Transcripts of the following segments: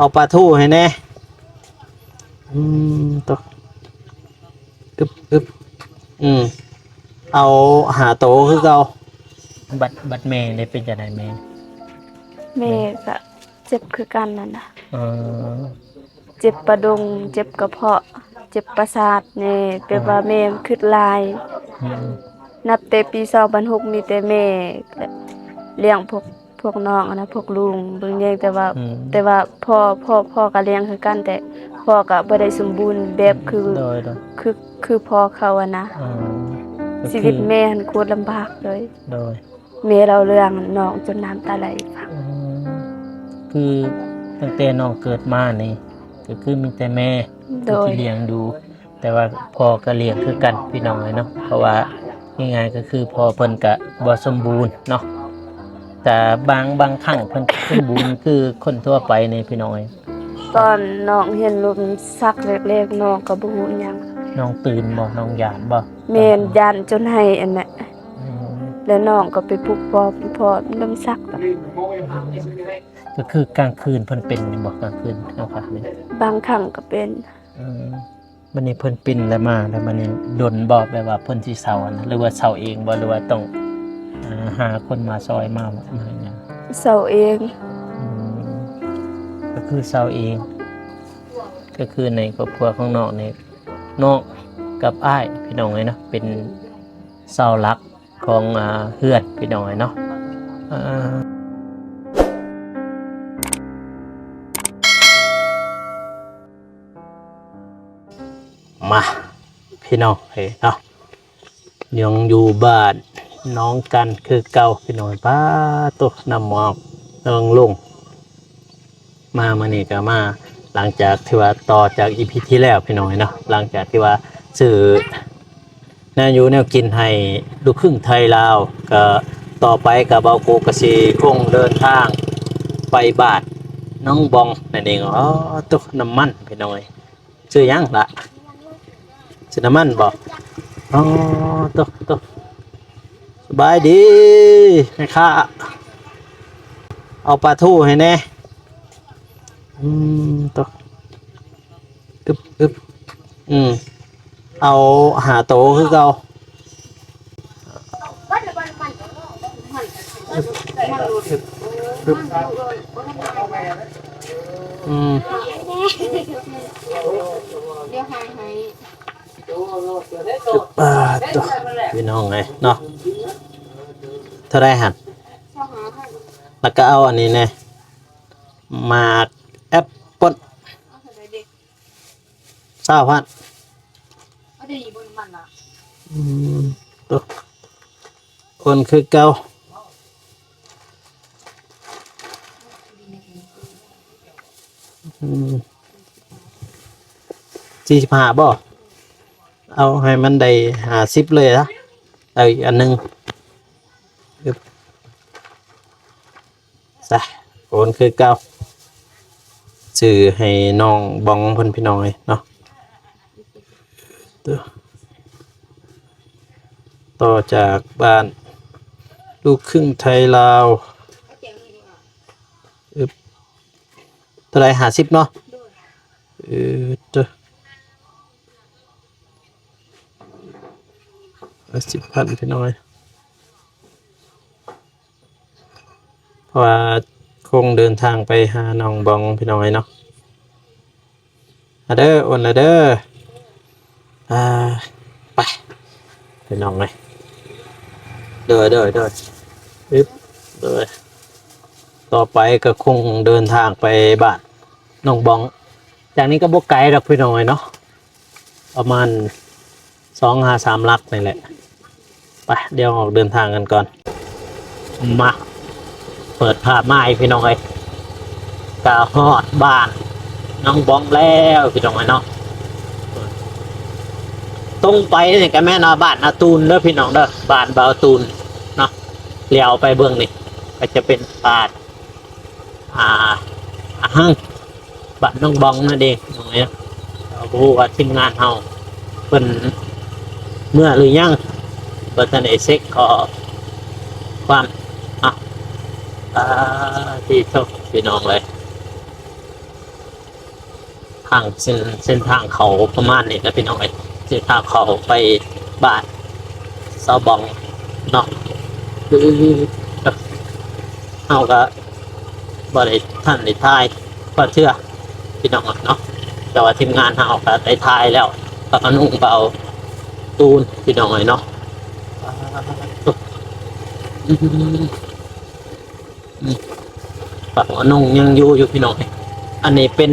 ເອົາປາທູໃຫ້ແດ່. ອືມ ໂຕ ອຶບ ອຶບ ອືມ ເອົາຫ້າໂຕຄືເກົ່າ. ບັດ ບັດແມ່ໄດ້ເປັນຈັ່ງໃດແມ່? ແມ່ກະເຈັບຄືກັນນັ້ນນະ. ເອີ ເຈັບປະດົງ ເຈັບກະເພາະ ເຈັບປະສາດແດ່ ແບບວ່າ ອືມ ແມ່ຄຶດຫຼາຍ. ອືມ ນັບແຕ່ປີສອງພັນຫົກ ມີແຕ່ແມ່ລ້ຽງພວກ ພວກນ້ອງຫັ້ນນະ ພວກລຸງເບິ່ງແຍງ ແຕ່ວ່າ ອືມ ແຕ່ວ່າພໍ່ ພໍ່ ພໍ່ກໍລ້ຽງຄືກັນ ແຕ່ພໍ່ກໍບໍ່ໄດ້ສົມບູນແບບ ອືມ ຄື ໂດຍ ໂດຍ ຄື ຄືພໍ່ເຂົາຫັ້ນນະ. ອືມ ກໍຄື ຊີວິດແມ່ຫັ້ນໂຄດລຳບາກເລີຍ. ໂດຍ ແມ່ເລົ່າເລື່ອງນ້ອງຈົນນ້ຳຕາໄຫຼ. ອືມ ຄືຕັ້ງແຕ່ນ້ອງເກີດມານີ້ ກໍຄືມີແຕ່ແມ່ ໂດຍ ທີ່ລ້ຽງດູ ແຕ່ວ່າພໍ່ກໍລ້ຽງຄືກັນ ພີ່ນ້ອງເອີຍເນາະ. ເພາະວ່າງ່າຍໆກໍຄືພໍ່ເພິ່ນກໍບໍ່ສົມບູນເນາະ ແຕ່ບາງ ບາງຄັ້ງເພິ່ນກໍສົມບູນຄືຄົນທົ່ວໄປນີ້ ພີ່ນ້ອງເອີຍ. ຕອນນ້ອງເຫັນລົມຊັກແລກໆ ນ້ອງກໍບໍ່ຮູ້ຫຍັງ. ນ້ອງຕື່ນບໍ່? ນ້ອງຢ້ານບໍ່? ແມ່ນ ຢ້ານຈົນໄຫ້ຫັ້ນແຫຼະ. ອືມ ແລ້ວນ້ອງກໍໄປປຸກປ້ອມພໍ່ລົມຊັກ. ກໍຄືກາງຄືນເພິ່ນເປັນຢູ່ບໍ່? ກາງຄືນກາງພັກນີ້ ບາງຄັ້ງກໍເປັນ. ອືມ ບັດນີ້ເພິ່ນປິ່ນແລ້ວມາ ແລ້ວບັດນີ້ດົນບໍ່ ແບບວ່າເພິ່ນຊິເຊົາຫັ້ນນະ ຫຼືວ່າເຊົາເອງບໍ່ ຫຼືວ່າຕ້ອງ ອ່າ ຫາຄົນມາຊ່ອຍ ມາ ມາຫຍັງ? ເຊົາເອງ. ອືມ ກໍຄືເຊົາເອງ. ກໍຄືໃນຄອບຄົວຂອງນ້ອງນີ້ ນ້ອງກັບອ້າຍ ພີ່ນ້ອງເອີຍເນາະ ເປັນເສົາຫຼັກຂອງ ອ່າ ເຮືອນ ພີ່ນ້ອງເອີຍເນາະ. ອ່າ ມາ ພີ່ນ້ອງເອີຍເນາະ ຍັງຢູ່ບ້ານໜອງກັນຄືເກົ່າ ພີ່ນ້ອງ. ປາໂຕ ນ້ຳໝອກເອີ່ງລົງ ມາມື້ນີ້ກໍມາ ຫຼັງຈາກທີ່ວ່າຕໍ່ຈາກອີພີທີ່ແລ້ວ ພີ່ນ້ອງເອີຍເນາະ ຫຼັງຈາກທີ່ວ່າຊື້ແນວຢູ່ແນວກິນໃຫ້ລູກຄຶ່ງໄທລາວ ກໍຕໍ່ໄປກໍເບົາກູກໍຊິຄົງເດີນທາງໄປບ້ານໜອງບອງນັ້ນເອງ. ອໍ ໂຕ ນ້ຳມັນ ພີ່ນ້ອງເອີຍ. ຊື້ຫຍັງລະ? ຊື້ນ້ຳມັນບໍ່? ອໍ ໂຕ ໂຕ ສະບາຍດີແມ່ຄ້າ ເອົາປາທູໃຫ້ແດ່. ອືມ ໂຕ ອຶບ ອຶບ ອືມ ເອົາຫ້າໂຕຄືເກົ່າ. ອືມ ປາດໂທ້ ພີ່ນ້ອງເອີຍເນາະ ເທົ່າໃດຫັ້ນ? ແລ້ວກໍເອົາອັນນີ້ແດ່ ໝາກແອັບເປິ້ນ ຊາວພັນ. ອືມ ໂອ້ ຄົນຄືເກົ່າ. ອືມ ສີ່ສິບຫ້າບໍ່? ເອົາໃຫ້ມັນໄດ້ຫ້າສິບເລີຍນະ. ເອົາອີກອັນໜຶ່ງ. ຊະ ໂອນຄືເກົ່າ ຊື້ໃຫ້ນ້ອງບອງເພິ່ນ ພີ່ນ້ອງເອີຍເນາະ. ຕໍ່ຈາກບ້ານລູກຄຶ່ງໄທລາວ. ອຶບ ເທົ່າໃດ? ຫ້າສິບເນາະ. ເອີ ຫ້າສິບພັນ ພີ່ນ້ອງເອີຍ. ເພາະວ່າຄົງເດີນທາງໄປຫາໜອງບອງ ພີ່ນ້ອງເອີຍເນາະ. ມາເດີ ໂອນລະເດີ. ອ່າ ໄປ ພີ່ນ້ອງເອີຍ. ໂດຍ ໂດຍ ໂດຍ ອຶບ ໂດຍ. ຕໍ່ໄປກໍຄົງເດີນທາງໄປບ້ານໜອງບອງ. ຈາກນີ້ກໍບໍ່ໄກດອກ ພີ່ນ້ອງເອີຍເນາະ. ປະມານສອງຫາສາມຫຼັກນີ້ແຫຼະ. ໄປ ດຽວອອກເດີນທາງກັນກ່ອນ. ມາ ເປີດພາບມາໃຫ້ພີ່ນ້ອງເອີຍ ກະຮອດບ້ານໜອງບອງແລ້ວ ພີ່ນ້ອງເອີຍເນາະ. ຕົງໄປນີ້ກະແມ່ນວ່າບ້ານອາຕູນເດີ ພີ່ນ້ອງເດີ ບ້ານບ່າວຕູນເນາະ. ຫຼຽວໄປເບິ່ງນີ້ ກໍຈະເປັນບ້ານ ອ່າ ອາ ຮັງ ບ້ານໜອງບອງນັ້ນເອງ ນ້ອງເອີຍ. ເຮົາບໍ່ຮູ້ວ່າທີມງານເຮົາເພິ່ນເມືອຫຼືຍັງ ບໍ່ທັນໄດ້ເຊັກຂໍ້ຄວາມ. ອ່າ ທີ່ໂທ ພີ່ນ້ອງເອີຍ. ທາງເສັ້ນ ເສັ້ນທາງເຂົ້າປະມານນີ້ແຫຼະພີ່ນ້ອງເອີຍ ເສັ້ນທາງເຂົ້າໄປບ້ານຊາວບອງເນາະ ຄືເຮົາກໍບໍ່ໄດ້ທັນໄດ້ຖ່າຍພໍເທື່ອພີ່ນ້ອງເນາະ ແຕ່ວ່າທີມງານເຮົາກໍໄດ້ຖ່າຍແລ້ວ ກໍກະນຸງເບົາຕູນພີ່ນ້ອງເອີຍເນາະ. ອືມ ອືມ ປາກອະນົງຍັງຢູ່ຢູ່ພີ່ນ້ອງເອີຍ ອັນນີ້ເປັນ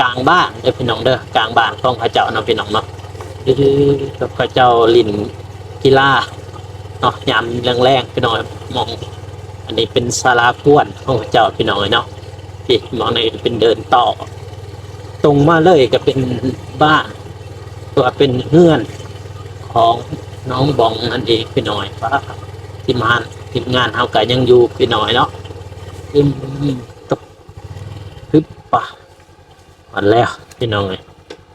ກາງບ້ານເດີພີ່ນ້ອງເດີ ກາງບ້ານຂອງເຂົາເຈົ້າເນາະພີ່ນ້ອງເນາະ ຄືເຂົາເຈົ້າຫຼິ້ນກິລາເນາະ ຍາມແລງໆ ພີ່ນ້ອງເອີຍ ໝ່ອງ ອັນນີ້ເປັນສາລາກວນຂອງເຂົາເຈົ້າພີ່ນ້ອງເອີຍເນາະ ນີ້ໝ່ອງນີ້ເປັນເດີ່ນຕໍ່ ຕົງມາເລີຍກໍເປັນບ້ານ ຫຼືວ່າເປັນເຮືອນຂອງນ້ອງບອງນັ້ນເອງພີ່ນ້ອງເອີຍ ປາ ທີມງານ ທີມງານເຮົາກໍຍັງຢູ່ພີ່ນ້ອງເນາະ ອືມ ຕຶບ ຮຶບ ປະ ຮອດແລ້ວພີ່ນ້ອງເອີຍ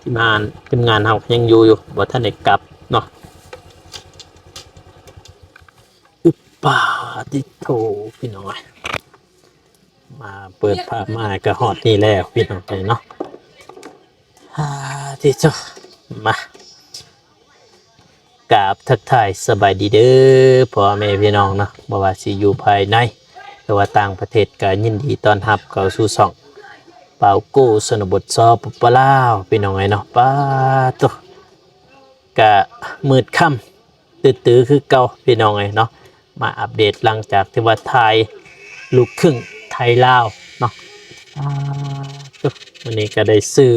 ທີມງານ ທີມງານເຮົາຍັງຢູ່ຢູ່ ບໍ່ທັນໄດ້ກັບເນາະ ອຶບ ປາ ຕິໂທ ພີ່ນ້ອງເອີຍ ມາເປີດພາບມາກໍຮອດນີ້ແລ້ວພີ່ນ້ອງເອີຍເນາະ ອາ ຕິໂທ ມາ ກາບທັກທາຍສະບາຍດີເດີພໍ່ແມ່ພີ່ນ້ອງເນາະ ບໍ່ວ່າຊິຢູ່ພາຍໃນ ຫຼືວ່າຕ່າງປະເທດ ກໍຍິນດີຕ້ອນຮັບເຂົ້າສູ່ຊ່ອງບ່າວໂກ້ຊົນນະບົດ ສປປ ລາວ ພີ່ນ້ອງເອີຍເນາະ ປາໂຕ ກະມືດຄ່ຳ ຕື້ໆ ຄືເກົ່າພີ່ນ້ອງເອີຍເນາະ ມາອັບເດດຫຼັງຈາກທີ່ວ່າຖ່າຍລູກຄຶ່ງໄທລາວເນາະ ອາ ໂຕ ມື້ນີ້ກໍໄດ້ຊື້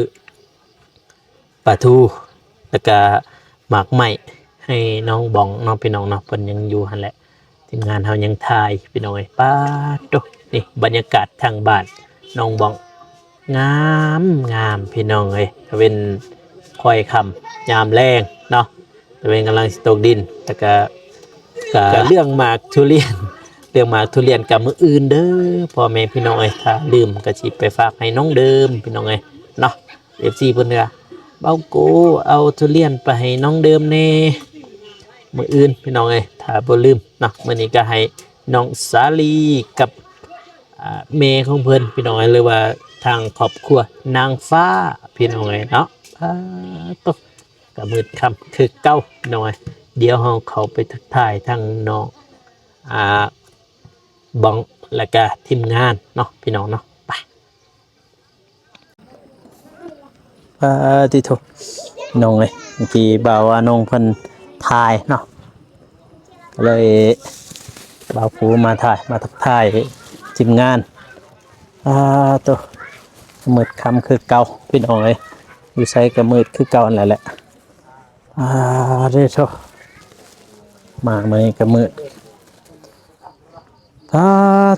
ປາທູ ແລ້ວກະໝາກໄມ້ໃຫ້ນ້ອງບອງເນາະພີ່ນ້ອງເນາະ ເພິ່ນຍັງຢູ່ຫັ້ນແຫຼະ ທີມງານເຮົາຍັງຖ່າຍພີ່ນ້ອງເອີຍ ປາໂຕ ນີ້ບັນຍາກາດທາງບ້ານນ້ອງບອງ ງາມ ງາມພີ່ນ້ອງເອີຍ ຕາເວັນຄ່ອຍຄ່ຳຍາມແລງເນາະ ຕາເວັນກຳລັງຊິຕົກດິນ ແລ້ວກະ ກະເລື່ອງໝາກທຸລຽນ ເລື່ອງໝາກທຸລຽນກະມື້ອື່ນເດີພໍ່ແມ່ພີ່ນ້ອງເອີຍ ຖ້າລືມກະຊິໄປຝາກໃຫ້ນ້ອງເດີມພີ່ນ້ອງເອີຍເນາະ. ເອັຟຊີເພິ່ນວ່າ ບ່າວໂກ ເອົາທຸລຽນໄປໃຫ້ນ້ອງເດີມແດ່ມື້ອື່ນ ພີ່ນ້ອງເອີຍ ຖ້າບໍ່ລືມເນາະ. ມື້ນີ້ກໍໃຫ້ນ້ອງສາລີກັບ ອາ ແມ່ຂອງເພິ່ນ ພີ່ນ້ອງເອີຍ ຫຼືວ່າທາງຄອບຄົວນາງຟ້າ ພີ່ນ້ອງເອີຍເນາະ. ອາ ໂຕ ກໍມືດຄ່ຳຄືເກົ່າ ພີ່ນ້ອງເອີຍ. ດຽວເຮົາເຂົ້າໄປທັກທາຍທາງນ້ອງ ອາ ບອງ ແລ້ວກະທີມງານເນາະ ພີ່ນ້ອງເນາະ ໄປ. ປາຕິໂທ ນ້ອງເອີຍ ເມື່ອກີ້ບ່າວອານົງເພິ່ນຖ່າຍເນາະ ກໍເລີຍບ່າວປູມາຖ່າຍ ມາທັກທາຍທີມງານ. ອາ ໂຕ ມືດຄ່ຳຄືເກົ່າ ພີ່ນ້ອງເອີຍ ຢູ່ໃສກໍມືດຄືເກົ່າຫັ້ນແຫຼະ. ອາ ເດໂທ ມາມື້ນີ້ກໍມືດ. ສາ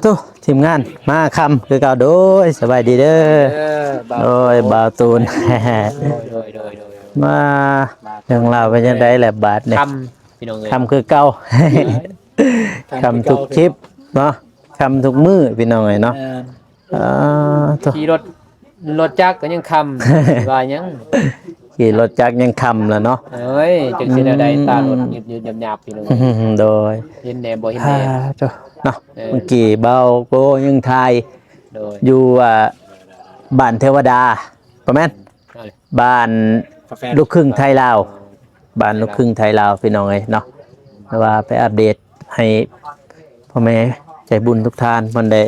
ທຸ ທີມງານມາຄ່ຳຄືເກົ່າ. ໂດຍ ສະບາຍດີເດີ ເອີ ບ່າວ ໂດຍ ບ່າວຕູນ ໂດຍ ໂດຍ ໂດຍ ໂດຍ ມາ ເລື່ອງລາວເປັນຈັ່ງໃດແຫຼະບາດນີ້? ຄ່ຳ ພີ່ນ້ອງເອີຍ ຄ່ຳຄືເກົ່າ ຄ່ຳທຸກຄລິບເນາະ ຄ່ຳທຸກມື້ ພີ່ນ້ອງເອີຍເນາະ. ເອີ ໂຕ ຂີ່ລົດ ລົດຈັກກໍຍັງຄ່ຳ ວ່າຫຍັງ ຂີ່ລົດຈັກຍັງຄ່ຳລະເນາະ. ເອີຍ ຈັກຊິແນວໃດ ອືມ ຕາລົດຍືບໆຫຍາບໆ ພີ່ນ້ອງເອີຍ ໂດຍ ເຫັນແດ່ບໍ່ເຫັນແດ່ ອາ ໂຕ ເນາະ. ເອີ ເມື່ອກີ້ບ່າວໂກຍັງຖ່າຍ ໂດຍ ຢູ່ ອ່າ ບ້ານເທວະດາ ບໍ່ແມ່ນ ເອີຍ ບ້ານລູກຄຶ່ງໄທລາວ ບ້ານລູກຄຶ່ງໄທລາວ ພີ່ນ້ອງເອີຍເນາະ ແຕ່ວ່າໄປອັບເດດ ໃຫ້ພໍ່ແມ່ໃຈບຸນທຸກທ່ານເພິ່ນໄດ້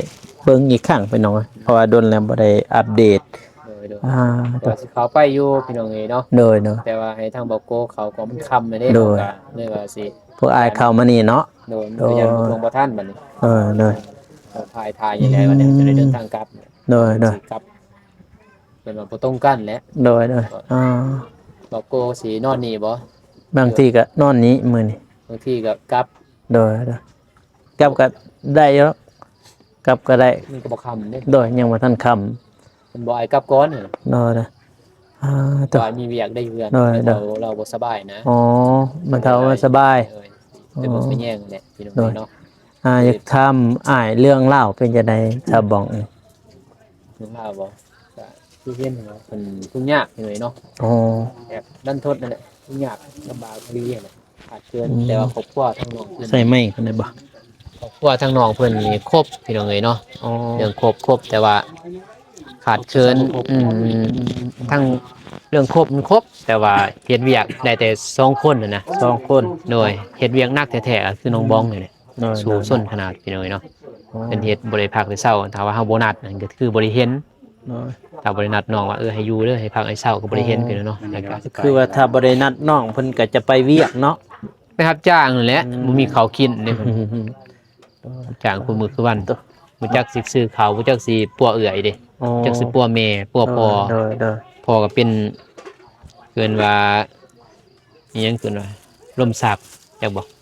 ເບິ່ງອີກຄັ້ງ ພີ່ນ້ອງເອີຍ ເພາະວ່າດົນແລ້ວບໍ່ໄດ້ອັບເດດ. ໂດຍ ໂດຍ ອາ ກໍຊິເຂົ້າໄປຢູ່ ພີ່ນ້ອງເອີຍເນາະ. ໂດຍ ໂດຍ ແຕ່ວ່າໃຫ້ທາງບ່າວໂກເຂົ້າກໍມັນຄ່ຳແລ້ວເດ້. ໂດຍ ເຮົາກໍເລີຍວ່າຊິ ພວກອ້າຍເຂົ້າມານີ້ເນາະ. ໂດຍ ໂດຍ ກໍຢ້ານບໍ່ທົ່ວງບໍ່ທັນບັດນີ້. ເອີ ໂດຍ ກໍຖ່າຍ ຖ່າຍຢູ່ແລ້ວ ອືມ ບັດນີ້ຈະໄດ້ເດີນທາງກັບ. ໂດຍ ໂດຍ ຊິກັບ ເພິ່ນວ່າບໍ່ຕົງກັນແຫຼະ. ໂດຍ ໂດຍ ອາ ບ່າວໂກຊິນອນນີ້ບໍ່? ບາງທີກໍນອນນີ້ມື້ນີ້ ບາງທີກໍກັບ. ໂດຍ ໂດຍ ກັບກໍໄດ້ຢູ່ ກັບກໍໄດ້ ມັນກໍບໍ່ຄ່ຳເດ້. ໂດຍ ຍັງບໍ່ທັນຄ່ຳ ເພິ່ນບອກໃຫ້ກັບກ່ອນ. ໂດຍ ໂດຍ ອາ ໂຕ ວ່າມີວຽກໄດ້ເຮືອນ. ໂດຍ ແມ່ເຖົ້າ ໂດຍ ລາວບໍ່ສະບາຍນະ. ອໍ ແມ່ເຖົ້າບໍ່ສະບາຍ. ໂດຍ ໄປເບິ່ງໄປແຍງແຫຼະ ພີ່ນ້ອງເນາະ. ອາ ຢາກຖາມອ້າຍ ເລື່ອງລາວເປັນຈັ່ງໃດຊາວບອງ? ເລື່ອງລາວບໍ່? ກໍຄືເຫັນເນາະ ເພິ່ນທຸກຍາກຢູ່ເນາະ. ອໍ ແບບດັນທົດນັ້ນແຫຼະ ທຸກຍາກລຳບາກອີ່ຫຼີຫັ້ນແຫຼະ. ຂາດເຂີນ ອືມ ແຕ່ວ່າຄອບຄົວທາງນ້ອງເພິ່ນ ໃສ່ໄມເພິ່ນໄດ້ບໍ່? ຄອບຄົວທາງນ້ອງເພິ່ນນີ້ຄົບ ພີ່ນ້ອງເອີຍເນາະ. ອໍ ເລື່ອງຄົບ ຄົບ ແຕ່ວ່າຂ ຂາດເຂີນ ອືມ ທັງເລື່ອງຄົບມັນຄົບ ແຕ່ວ່າເຮັດວຽກໄດ້ແຕ່ສອງຄົນຫັ້ນນະ ສອງຄົນ ໂດຍ ເຮັດວຽກໜັກແທ້ໆ ກໍຄືນ້ອງບອງນີ້ແຫຼະ ໂດຍ ສູ້ຊົນຂະໜາດ ພີ່ນ້ອງເອີຍເນາະ ໂດຍ ເພິ່ນເຮັດບໍ່ໄດ້ພັກໄດ້ເຊົາ ຖ້າວ່າເຮົາບໍ່ນັດນັ້ນກໍຄືບໍ່ໄດ້ເຫັນ ໂດຍ ຖ້າບໍ່ໄດ້ນັດນ້ອງວ່າ ເອີ ໃຫ້ຢູ່ເດີ ໃຫ້ພັກໃຫ້ເຊົາ ກໍບໍ່ໄດ້ເຫັນ ອໍ ພີ່ນ້ອງເນາະ ແລ້ວກໍ ຄືວ່າຖ້າບໍ່ໄດ້ນັດນ້ອງ ເພິ່ນກໍຈະໄປວຽກເນາະ ໄປຮັບຈ້າງນັ້ນແຫຼະ ອືມ ບໍ່ມີເຂົ້າກິນເດ້ ອືມ ຈ້າງຄູ່ມື້ຄູ່ວັນ ບໍ່ຈັກຊິຊື້ເຂົ້າ ບໍ່ຈັກຊິປົວເອື້ອຍເດ້ ອໍ ຈັກຊິປົວແມ່ ປົວພໍ່ ໂດຍ ໂດຍ ພໍ່ກໍເປັນ ເອີ້ນວ່າ ອີ່ຫຍັງ ເອີ້ນວ່າ ລົມຊັກ ຈັກບໍ່? ອໍ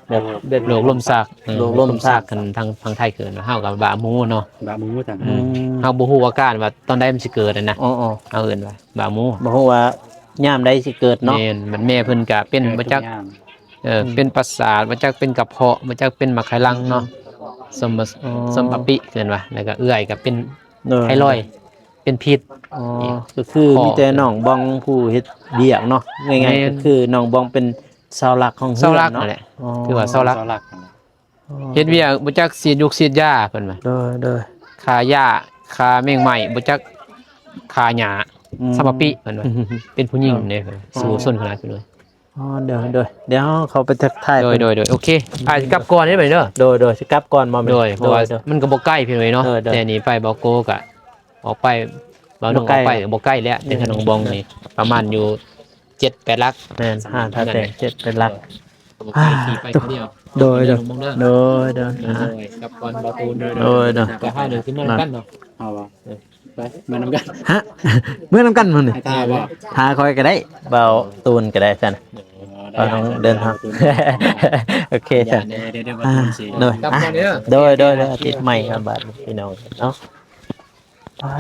ແບບ ແບບໂລກລົມຊັກ ເອີ ໂລກລົມຊັກ ລົມຊັກ ຄັນທາງຝັ່ງໄທເອີ້ນວ່າ ເຮົາກໍບ້າໝູເນາະ ບ້າໝູຈັ່ງ ອືມ ເຮົາບໍ່ຮູ້ອາການວ່າຕອນໃດມັນຊິເກີດຫັ້ນນະ ອໍໆ ເຮົາເອີ້ນວ່າບ້າໝູ ບໍ່ຮູ້ວ່າຍາມໃດຊິເກີດເນາະ ແມ່ນ ບັດແມ່ເພິ່ນກໍເປັນ ເກີດ ບໍ່ຈັກ ທຸກຢ່າງ ເອີ ອືມ ເປັນປະສາດ ບໍ່ຈັກເປັນກະເພາະ ບໍ່ຈັກເປັນໝາກໄຂ່ຫຼັງເນາະ ອໍ ສົມ ອໍ ສົມປະປິ ເອີ້ນວ່າ ແລ້ວກໍເອື້ອຍກໍເປັນ ໂດຍ ໄທຣອຍ ເປັນພິດ ອໍ ນີ້ ກໍຄື ອໍ ມີແຕ່ນ້ອງບອງຜູ້ເຮັດວຽກເນາະ ງ່າຍໆ ແມ່ນ ກໍຄືນ້ອງບອງເປັນເສົາຫຼັກຂອງເຮືອນເນາະ ເສົາຫຼັກນັ້ນແຫຼະ ອໍ ຖືວ່າເສົາຫຼັກ ເສົາຫຼັກ ອໍ ເຮັດວຽກບໍ່ຈັກສີດຢູກສີດຢາ ເພິ່ນວ່າ ໂດຍ ໂດຍ ຂ້າຫຍ້າ ຂ້າແມງໄມ້ ບໍ່ຈັກຂ້າຫຍ້າ ອືມ ສຳປະປິ ເພິ່ນວ່າ ເປັນຜູ້ຍິງເດ້ ອໍ ສູ້ຊົນຂະໜາດ ເພິ່ນເລີຍ ອໍ ໂດຍ ໂດຍ ດຽວເຮົາເຂົ້າໄປທັກທາຍ ໂດຍ ເພິ່ນ ໂດຍ ໂດຍ ໂອເຄ ອືມ ອ້າຍຊິກັບກ່ອນເດ້ບັດນີ້ເດີ ໂດຍ ໂດຍ ຊິກັບກ່ອນບໍ່ແມ່ນ ໂດຍ ເພາະວ່າ ໂດຍ ໂດຍ ມັນກໍບໍ່ໄກພີ່ນ້ອງເນາະ ເອີ ໂດຍ ແຕ່ນີ້ໄປບໍ່ໂກກະອອກໄປ ບໍ່ໜຶ່ງ ບໍ່ໄກ ອອກໄປບໍ່ໄກແລ້ວ ແຕ່ ອືມ ຂະໜົມບອງນີ້ປະມານຢູ່ເຈັດແປດຫຼັກ ແມ່ນ ຫ້າ ຖ້າແຕ່ເຈັດແປດຫຼັກ ໂດຍ ໂດຍ ໂດຍ ໂດຍ ໂດຍ ກັບກ່ອນບໍ່ຕູນເດີ ໂດຍ ໂດຍ ກໍເຮົາເດີຊິມານຳກັນເນາະ ເຮົາວ່າ ເອີ ໄປ ມານຳກັນ ຮະ ເມືອນຳກັນມື້ນີ້ ຖ້າບໍ່ ຖ້າຂ້ອຍກໍໄດ້ ບ່າວຕູນກໍໄດ້ຊັ້ນ ເອີ ໄດ້ ເຮົາຕ້ອງເດີນທາງ ໂອເຄຊັ້ນ ໂດຍ ໂດຍ ອາ ໂດຍ ໂດຍ ໂດຍ ອາທິດໃໝ່ກັນບາດນີ້ພີ່ນ້ອງເນາະ ອາ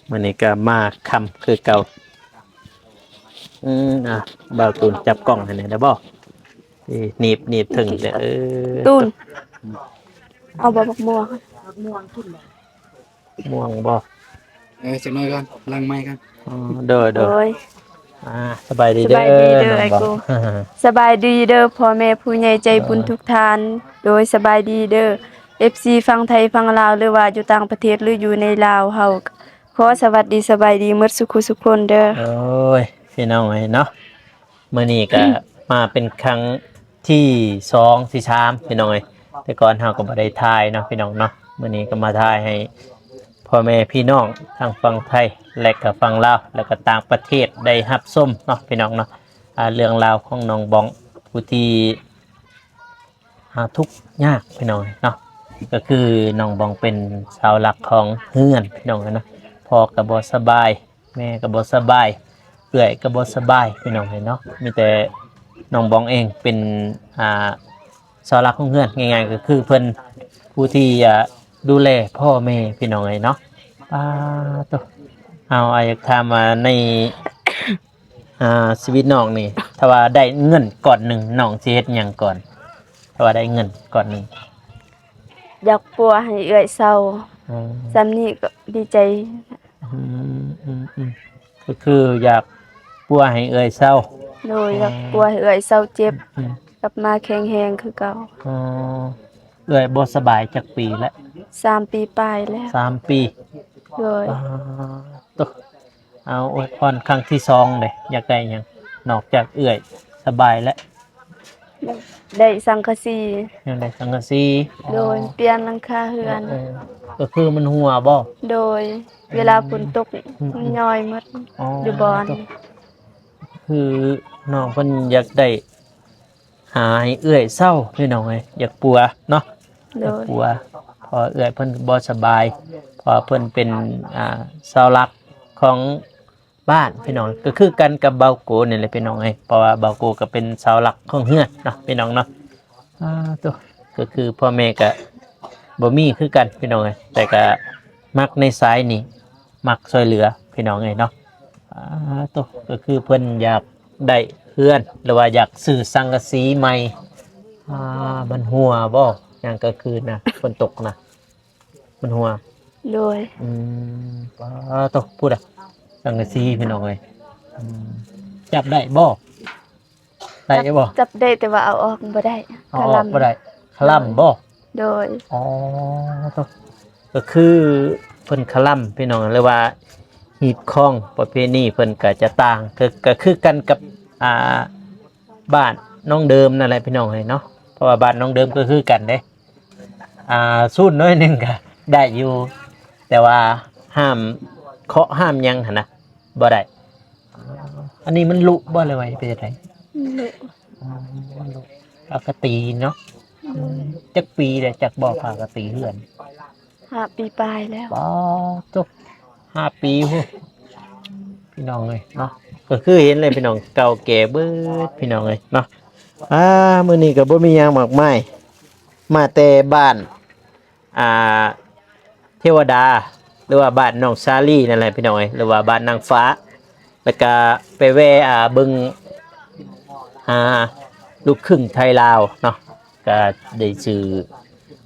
ມື້ນີ້ກໍມາຄ່ຳຄືເກົ່າ ອືມ ອາ ບ່າວຕູນຈັບກ້ອງໃຫ້ແດ່ໄດ້ບໍ່? ນີ້ ໜີບ ໜີບເທິງເດີ ເອີ ຕູນ ເອົາບໍ່ ບັກມ່ວງ ມ່ວງບໍ່? ເອີ ຈັກໜ້ອຍກ່ອນ ຫຼັງໄມກ່ອນ ອໍ ໂດຍ ໂດຍ ໂດຍ ອາ ສະບາຍດີເດີ ສະບາຍດີເດີ ນ້ອງບອງ ອ້າຍກູ ສະບາຍດີເດີ ພໍ່ແມ່ຜູ້ໃຫຍ່ໃຈບຸນ ເອີ ທຸກທ່ານ ໂດຍ ສະບາຍດີເດີ ເອັຟຊີ ຝັ່ງໄທຝັ່ງລາວ ຫຼືວ່າຢູ່ຕ່າງປະເທດ ຫຼືຢູ່ໃນລາວ ເຮົາຂໍສະຫວັດດີສະບາຍດີໝົດສູ່ຄູ່ສູ່ຄົນເດີ ໂອ້ຍ ພີ່ນ້ອງເອີຍເນາະ ມື້ນີ້ກໍ ມາເປັນຄັ້ງທີສອງ ທີສາມ ພີ່ນ້ອງເອີຍ ແຕ່ກ່ອນເຮົາກໍບໍ່ໄດ້ຖ່າຍເນາະ ພີ່ນ້ອງເນາະ ມື້ນີ້ກໍມາຖ່າຍໃຫ້ພໍ່ແມ່ພີ່ນ້ອງທັງຝັ່ງໄທ ແລະກໍຝັ່ງລາວ ແລະກໍຕ່າງປະເທດໄດ້ຮັບຊົມເນາະ ພີ່ນ້ອງເນາະ ອ່າ ເລື່ອງລາວຂອງນ້ອງບອງ ຜູ້ທີ່ ອ່າ ທຸກຍາກພີ່ນ້ອງເນາະ ກໍຄືນ້ອງບອງເປັນເສົາຫຼັກຂອງເຮືອນພີ່ນ້ອງເນາະ ພໍ່ກໍບໍ່ສະບາຍ ແມ່ກໍບໍ່ສະບາຍ ເອື້ອຍກໍບໍ່ສະບາຍພີ່ນ້ອງເນາະ ມີແຕ່ນ້ອງບອງເອງເປັນ ອ່າ ເສົາຫຼັກຂອງເຮືອນ ງ່າຍໆກໍຄືເພິ່ນຜູ້ທີ່ ອ່າ ດູແລພໍ່ແມ່ພີ່ນ້ອງເນາະ ປາໂຕ ເອົາ ອ້າຍຢາກຖາມວ່າໃນ ອ່າ ຊີວິດນ້ອງນີ້ ຖ້າວ່າໄດ້ເງິນກ້ອນໜຶ່ງ ນ້ອງຊິເຮັດຫຍັງກ່ອນ? ຖ້າວ່າໄດ້ເງິນກ້ອນໜຶ່ງ ຢາກປົວໃຫ້ເອື້ອຍເຊົາ ອໍ ສ່ຳນີ້ກໍດີໃຈ ອືມ ອືມ ອືມ ກໍຄືຢາກປົວໃຫ້ເອື້ອຍເຊົາ ໂດຍ ອໍ ຢາກປົວໃຫ້ເອື້ອຍເຊົາເຈັບ ອືມ ກັບມາແຂງແຮງຄືເກົ່າ ອໍ ເອື້ອຍບໍ່ສະບາຍຈັກປີແລ້ວ? ສາມປີປາຍແລ້ວ ສາມປີ ໂດຍ ປາໂຕ ເອົາ ອວຍພອນຄັ້ງທີສອງເດ້ ຢາກໄດ້ຫຍັງ? ນອກຈາກເອື້ອຍສະບາຍແລ້ວ ໄດ້ສັງກະສີ ຍັງໄດ້ສັງກະສີ ໂດຍ ອໍ ປ່ຽນຫຼັງຄາເຮືອນ ເອີ ເອີ ກໍຄືມັນຮົ່ວບໍ່? ໂດຍ ເວລາຝົນຕົກ ອືມໆ ມັນຍ້ອຍໝົດ ອໍ ຢູ່ບ່ອນ ຄືນ້ອງເພິ່ນຢາກໄດ້ ຫາໃຫ້ເອື້ອຍເຊົາພີ່ນ້ອງເອີຍ ຢາກປົວເນາະ ໂດຍ ຢາກປົວ ເພາະເອື້ອຍເພິ່ນບໍ່ສະບາຍ ເພາະເພິ່ນເປັນ ອ່າ ເສົາຫຼັກຂອງບ້ານພີ່ນ້ອງ ກໍຄືກັນກັບບ່າວໂກນີ້ແຫຼະພີ່ນ້ອງເອີຍ ເພາະວ່າບ່າວໂກກໍເປັນເສົາຫຼັກຂອງເຮືອນເນາະພີ່ນ້ອງເນາະ ອາ ໂຕ ກໍຄືພໍ່ແມ່ກໍບໍ່ມີຄືກັນພີ່ນ້ອງເອີຍ ແຕ່ກໍມັກໃນສາຍນີ້ ມັກຊ່ວຍເຫຼືອພີ່ນ້ອງເອີຍເນາະ ອາ ໂຕ ກໍຄືເພິ່ນຢາກ ໄດ້ເຮືອນ ຫຼືວ່າຢາກຊື້ສັງກະສີໃໝ່ ອ່າ ມັນຮົ່ວບໍ່? ຍາມກາງຄືນນະ ຝົນຕົກນະ ມັນຮົ່ວ ໂດຍ ອືມ ປາໂຕ ພຸ້ນນະ ສັງກະສີພີ່ນ້ອງເອີຍ ອືມ ຈັບໄດ້ບໍ່? ໄດ້ບໍ່? ຈັບ ຈັບໄດ້ ແຕ່ວ່າເອົາອອກບໍ່ໄດ້ ເອົາອອກບໍ່ໄດ້ ຄະລຳບໍ່? ໂດຍ ອໍ ໂຕ ກໍຄື ພິ່ນຄະລຳພີ່ນ້ອງ ຫຼືວ່າຮີດຄອງ ປະເພນີເພິ່ນກໍຈະຕ່າງ ກໍ ກໍຄືກັນກັບ ອ່າ ບ້ານນ້ອງເດີມນັ້ນແຫຼະພີ່ນ້ອງເອີຍເນາະ ເພາະວ່າບ້ານນ້ອງເດີມກໍຄືກັນເດ້ ອ່າ ສູນໜ້ອຍໜຶ່ງກໍໄດ້ຢູ່ ແຕ່ວ່າຫ້າມເຄາະຫ້າມຫຍັງຫັ້ນນະ ບໍ່ໄດ້. ອັນນີ້ມັນລຸບໍ່ ຫຼືວ່າເປັນຈັ່ງໃດ? ມັນລຸ ອໍ ມັນລຸ ປະກະຕີເນາະ. ອືມ ຈັກປີແລ້ວ ຈັກບໍ່ ປະກະຕີເຮືອນ? ຫ້າປີປາຍແລ້ວ. ປາດໂທ້ ຫ້າປີພຸ້ນ ພີ່ນ້ອງເອີຍເນາະ ກໍຄືເຫັນເລີຍພີ່ນ້ອງ ເກົ່າແກ່ເບີດພີ່ນ້ອງເອີຍເນາະ. ອ່າ ມື້ນີ້ກໍບໍ່ມີຫຍັງມາກມາຍ ມາແຕ່ບ້ານ ອ່າ ເທວະດາ ຫຼືວ່າບ້ານນ້ອງສາລີນັ້ນແຫຼະພີ່ນ້ອງເອີຍ ຫຼືວ່າບ້ານນາງຟ້າ ແລ້ວກະໄປແວ່ ອ່າ ເບິ່ງ ອ່າ ລູກຄຶ່ງໄທລາວເນາະ ກະໄດ້ຊື້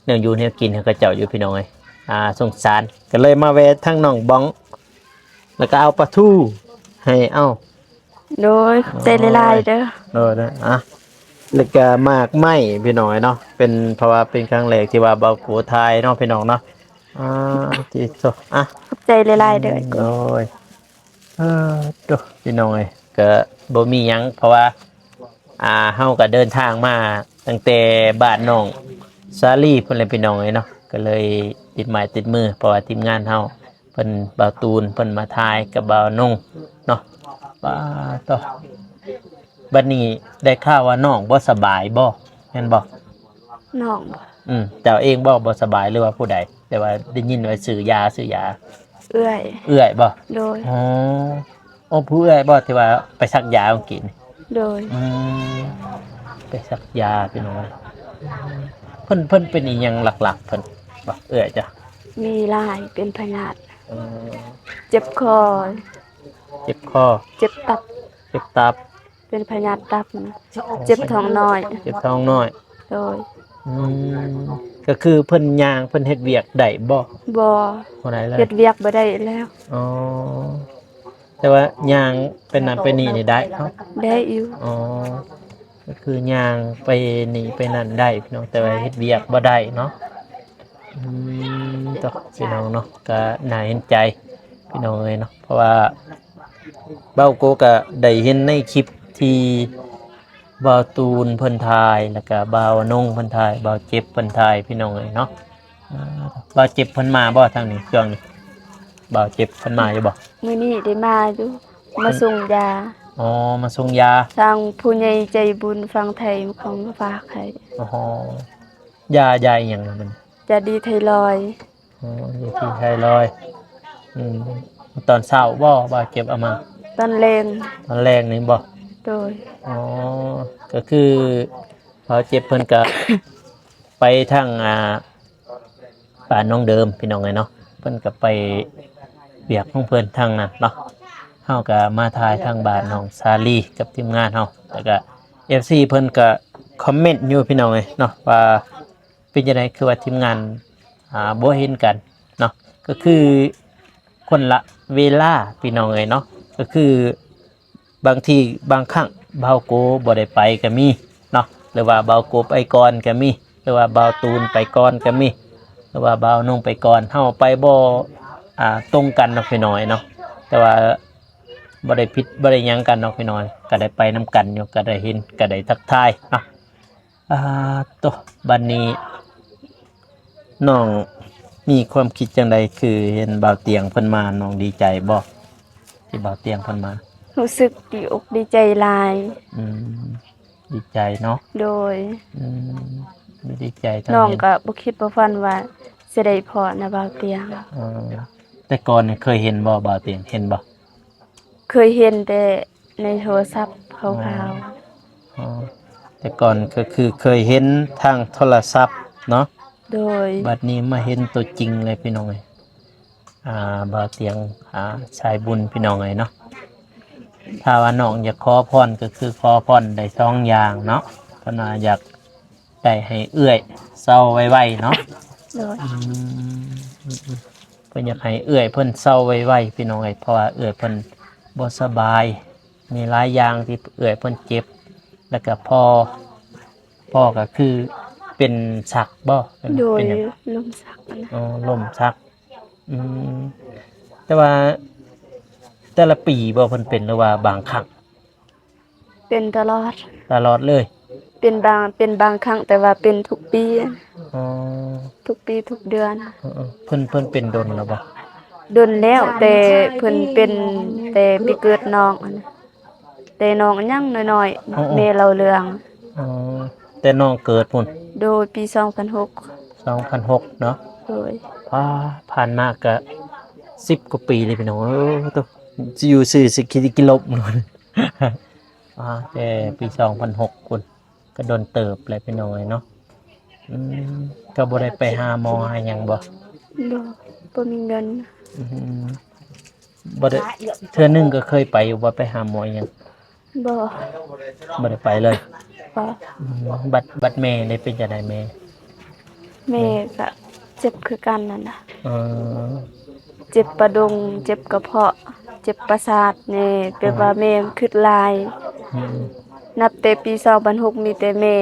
ແນວຢູ່ແນວກິນໃຫ້ເຂົາເຈົ້າຢູ່ພີ່ນ້ອງເອີຍ ອ່າ ສົງສານ ກະເລີຍມາແວ່ທາງນ້ອງບອງ ແລ້ວກະເອົາປາທູໃຫ້ ເອົາ ໂດຍ ຂອບໃຈຫຼາຍໆເດີ. ໂດຍ ໂດຍ ອ່ະ ແລ້ວກະໝາກໄມ້ພີ່ນ້ອງເອີຍເນາະ ເປັນ ເພາະວ່າເປັນຄັ້ງແລກທີ່ວ່າບ່າວໂກຖ່າຍເນາະພີ່ນ້ອງເນາະ. ອ່າ ຕິໂທ ອ່ະ ຂອບໃຈຫຼາຍໆເດີ. ໂດຍ ເອີ ໂຕ ພີ່ນ້ອງເອີຍ ກະບໍ່ມີຫຍັງ ເພາະວ່າ ອ່າ ເຮົາກະເດີນທາງມາຕັ້ງແຕ່ບ້ານນ້ອງສາລີພຸ້ນແຫຼະພີ່ນ້ອງເອີຍເນາະ ກະເລີຍຕິດໄມ້ຕິດມື ເພາະວ່າທີມງານເຮົາ ເພິ່ນ ບ່າວຕູນ ເພິ່ນມາຖ່າຍກັບບ່າວນົງເນາະ. ປາດໂທ້ ບັດນີ້ໄດ້ຂ່າວວ່ານ້ອງບໍ່ສະບາຍບໍ່ ແມ່ນບໍ່? ນ້ອງບໍ່? ອືມ ເຈົ້າເອງບໍ່ ບໍ່ສະບາຍ ຫຼືວ່າຜູ້ໃດ? ແຕ່ວ່າໄດ້ຍິນວ່າຊື້ຢາ ຊື້ຢາ ເອື້ອຍ ເອື້ອຍບໍ່? ໂດຍ ອໍ ໂອ້ ຜູ້ເອື້ອຍບໍ່ ທີ່ວ່າໄປສັກຢາມື້ກີ້ນີ້? ໂດຍ ອືມ ໄປສັກຢາພີ່ນ້ອງເອີຍ. ເພິ່ນ ເພິ່ນເປັນອີ່ຫຍັງຫຼັກໆ ເພິ່ນບໍ່ ເອື້ອຍເຈົ້າ? ມີຫຼາຍ ເປັນພະຍາດ ເອີ ເຈັບຄໍ ເຈັບຄໍ ເຈັບຕັບ ເຈັບຕັບ ເປັນພະຍາດຕັບນະ ເຈັບທ້ອງນ້ອຍ ເຈັບທ້ອງນ້ອຍ ໂດຍ ອືມ ກໍຄືເພິ່ນຍ່າງ ເພິ່ນເຮັດວຽກໄດ້ບໍ່? ບໍ່ ບໍ່ໄດ້ເລີຍ ເຮັດວຽກບໍ່ໄດ້ແລ້ວ. ອໍ ແຕ່ວ່າຍ່າງໄປນັ້ນໄປນີ້ນີ້ໄດ້ເນາະ? ໄດ້ຢູ່. ອໍ ກໍຄືຍ່າງໄປນີ້ໄປນັ້ນໄດ້ພີ່ນ້ອງ ແຕ່ວ່າເຮັດວຽກບໍ່ໄດ້ເນາະ. ອືມ ໂທ້ ພີ່ນ້ອງເນາະ ກໍໜ້າເຫັນໃຈພີ່ນ້ອງເອີຍເນາະ ເພາະວ່າບ່າວໂກກໍໄດ້ເຫັນໃນຄລິບທີ່ບ່າວຕູນເພິ່ນຖ່າຍ ແລ້ວກໍບ່າວນົງເພິ່ນຖ່າຍ ບ່າວເຈັບເພິ່ນຖ່າຍ ພີ່ນ້ອງເອີຍເນາະ. ບ່າວເຈັບເພິ່ນມາບໍ່ທາງນີ້ຊ່ວງນີ້? ບ່າວເຈັບເພິ່ນມາຢູ່ບໍ່? ມື້ນີ້ໄດ້ມາຢູ່ ມາສົ່ງຢາ. ອໍ ມາສົ່ງຢາ ທາງຜູ້ໃຫຍ່ໃຈບຸນຝັ່ງໄທເຂົາມາຝາກໃຫ້. ອໍ ຢາ ຢາອີ່ຫຍັງລະມັນ? ຢາດີໄທຣອຍ. ອໍ ຢາດີໄທຣອຍ. ອືມ ຕອນເຊົ້າບໍ່ ບ່າວເຈັບເອົາມາ? ຕອນແລງ. ຕອນແລງນີ້ບໍ່? ໂດຍ. ອໍ ກໍຄືບ່າວເຈັບເພິ່ນກະໄປທາງ ອ່າ ບ້ານນ້ອງເດີມ ພີ່ນ້ອງເອີຍເນາະ ເພິ່ນກໍໄປວຽກຂອງເພິ່ນທາງນັ້ນເນາະ. ເຮົາກໍມາຖ່າຍທາງບ້ານນ້ອງສາລີກັບທີມງານເຮົາ ແລ້ວກໍເອັຟຊີເພິ່ນກໍຄອມເມັນຢູ່ ພີ່ນ້ອງເອີຍເນາະ ວ່າເປັນຈັ່ງໃດ ຄືວ່າທີມງານ ອ່າ ບໍ່ເຫັນກັນເນາະ ກໍຄືຄົນລະເວລາ ພີ່ນ້ອງເອີຍເນາະ ກໍຄື ບາງທີບາງຄັ້ງບ່າວໂກບໍ່ໄດ້ໄປກໍມີເນາະ ຫຼືວ່າບ່າວໂກໄປກ່ອນກໍມີ ຫຼືວ່າບ່າວຕູນໄປກ່ອນກໍມີ ຫຼືວ່າບ່າວນົງໄປກ່ອນ ເຮົາໄປບໍ່ ອ່າ ຕົງກັນເນາະ ພີ່ນ້ອງເນາະ. ແຕ່ວ່າບໍ່ໄດ້ຜິດບໍ່ໄດ້ຫຍັງກັນເນາະ ພີ່ນ້ອງ ກໍໄດ້ໄປນຳກັນຢູ່ ກໍໄດ້ເຫັນ ກໍໄດ້ທັກທາຍເນາະ. ອ່າ ໂຕ ບັດນີ້ນ້ອງມີຄວາມຄິດຈັ່ງໃດ ຄືເຫັນບ່າວຕຽງເພິ່ນມາ ນ້ອງດີໃຈບໍ່ ທີ່ບ່າວຕຽງເພິ່ນມາ? ຮູ້ສຶກດີອົກດີໃຈຫຼາຍ. ອືມ ດີໃຈເນາະ. ໂດຍ. ອືມ ດີໃຈ. ນ້ອງກໍບໍ່ຄິດບໍ່ຝັນວ່າຊິໄດ້ພໍ້ນະບ່າວຕຽງ. ເອີ ແຕ່ກ່ອນນີ້ເຄີຍເຫັນບໍ່ບ່າວຕຽງ? ເຫັນບໍ່? ເຄີຍເຫັນແຕ່ໃນໂທລະສັບຂ່າວໆ. ອໍ ແຕ່ກ່ອນກໍຄືເຄີຍເຫັນທາງໂທລະສັບເນາະ. ໂດຍ. ບັດນີ້ມາເຫັນຕົວຈິງເລີຍ ພີ່ນ້ອງເອີຍ. ອ່າ ບ່າວຕຽງ ອ່າ ສາຍບຸນ ພີ່ນ້ອງເອີຍເນາະ. ຖ້າວ່ານ້ອງຢາກຂໍພອນ ກໍຄືຂໍພອນໄດ້ສອງຢ່າງເນາະ. ເພິ່ນວ່າຢາກ ໄດ້ໃຫ້ເອື້ອຍເຊົາໄວໆເນາະ. ໂດຍ. ອືມ ເພິ່ນຢາກໃຫ້ເອື້ອຍເພິ່ນເຊົາໄວໆ ພີ່ນ້ອງເອີຍ ເພາະວ່າເອື້ອຍເພິ່ນບໍ່ສະບາຍ ມີຫຼາຍຢ່າງທີ່ເອື້ອຍເພິ່ນເຈັບ ແລ້ວກໍພໍ່ ພໍ່ກໍຄືເປັນຊັກບໍ່? ໂດຍ. ເປັນຫຍັງ? ລົມຊັກນະ. ອໍ ລົມຊັກ. ອືມ ແຕ່ວ່າແຕ່ລະປີບໍ່ເພິ່ນເປັນ ຫຼືວ່າບາງຄັ້ງ? ເປັນຕະຫຼອດ. ຕະຫຼອດເລີຍ? ເປັນບາງ ເປັນບາງຄັ້ງ ແຕ່ວ່າເປັນທຸກປີ. ອໍ ທຸກປີທຸກເດືອນ. ເອີໆ ເພິ່ນ ເພິ່ນເປັນດົນແລ້ວບໍ່? ດົນແລ້ວ ແຕ່ເພິ່ນເປັນແຕ່ໄປເກີດນ້ອງຫັ້ນນະ. ແຕ່ນ້ອງຍັງນ້ອຍໆ ເອີໆ ແມ່ເລົ່າເລື່ອງ. ອໍ ແຕ່ນ້ອງເກີດພຸ້ນ? ໂດຍ ປີສອງພັນຫົກ. ສອງພັນຫົກເນາະ? ໂດຍ. ປ້າ ຜ່ານມາກະສິບກວ່າປີເລີຍພີ່ນ້ອງເອີຍ. ໂຕ ຊິຢູ່ຊື່ຊິຄິດກິລົບ. ອ່າ ແຕ່ປີສອງພັນຫົກພຸ້ນ ກໍດົນເຕີບແລ້ວພີ່ນ້ອງເອີຍເນາະ. ອືມ ກໍບໍ່ໄດ້ໄປຫາໝໍຫາຫຍັງບໍ່? ບໍ່ ບໍ່ມີເງິນ. ອືມ ບໍ່ໄດ້ ເທື່ອໜຶ່ງກໍເຄີຍໄປຢູ່ບໍ່ ໄປຫາໝໍອີ່ຫຍັງ? ບໍ່ ບໍ່ໄດ້ໄປເລີຍ. ບໍ່. ອືມ ບັດ ບັດແມ່ໄດ້ເປັນຈັ່ງໃດແມ່? ແມ່ກໍເຈັບຄືກັນນັ້ນນະ. ເອີ ເຈັບປະດົງ ເຈັບກະເພາະ ເຈັບປະສາດແດ່ ແບບວ່າ ອືມ ແມ່ຄຶດຫຼາຍ. ອືມ ນັບແຕ່ປີສອງພັນຫົກ ມີແຕ່ແມ່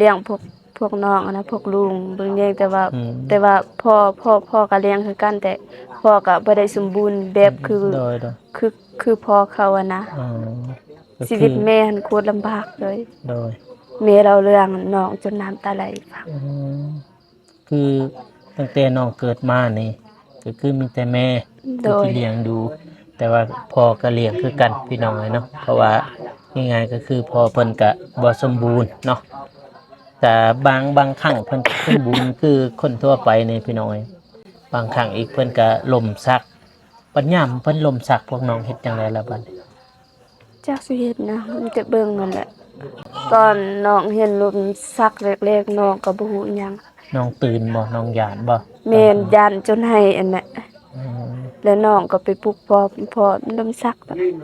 ລ້ຽງພວກ ພວກນ້ອງຫັ້ນນະ ພວກລຸງເບິ່ງແຍງ ແຕ່ວ່າ ອືມ ແຕ່ວ່າພໍ່ ພໍ່ ພໍ່ກໍລ້ຽງຄືກັນ ແຕ່ພໍ່ກໍບໍ່ໄດ້ສົມບູນແບບ ອືມ ຄື ໂດຍໆ ຄື ຄືພໍ່ເຂົາຫັ້ນນະ. ອໍ ກໍຄື ຊີວິດແມ່ຫັ້ນໂຄດລຳບາກເລີຍ. ໂດຍ. ແມ່ເລົ່າເລື່ອງນ້ອງຈົນນ້ຳຕາໄຫຼ. ອືມ ຄືຕັ້ງແຕ່ນ້ອງເກີດມານີ້ ກໍຄືມີແຕ່ແມ່ ໂດຍ ທີ່ລ້ຽງດູ ແຕ່ວ່າພໍ່ກໍລ້ຽງຄືກັນພີ່ນ້ອງເອີຍເນາະ. ເພາະວ່າງ່າຍໆ ກໍຄືພໍ່ເພິ່ນກໍບໍ່ສົມບູນເນາະ. ແຕ່ບາງ ບາງຄັ້ງເພິ່ນກໍສົມບູນຄືຄົນທົ່ວໄປນີ້ພີ່ນ້ອງເອີຍ. ບາງຄັ້ງອີກເພິ່ນກໍລົ້ມສັກ. ບັດຍາມເພິ່ນລົ້ມສັກ ພວກນ້ອງເຮັດຈັ່ງໃດລະບັດນີ້? ຈັກຊິເຮັດຫຍັງ ມີແຕ່ເບິ່ງຫັ້ນແຫຼະ. ຕອນນ້ອງເຫັນລົມສັກແລກໆ ນ້ອງກໍບໍ່ຮູ້ຫຍັງ. ນ້ອງຕື່ນບໍ່? ນ້ອງຢ້ານບໍ່? ແມ່ນ ຕອນ ຢ້ານຈົນໄຫ້ຫັ້ນແຫຼະ. ອືມ ແລ້ວນ້ອງກໍໄປປຸກພໍ່ ພໍ່ລົມສັກ. ອືມ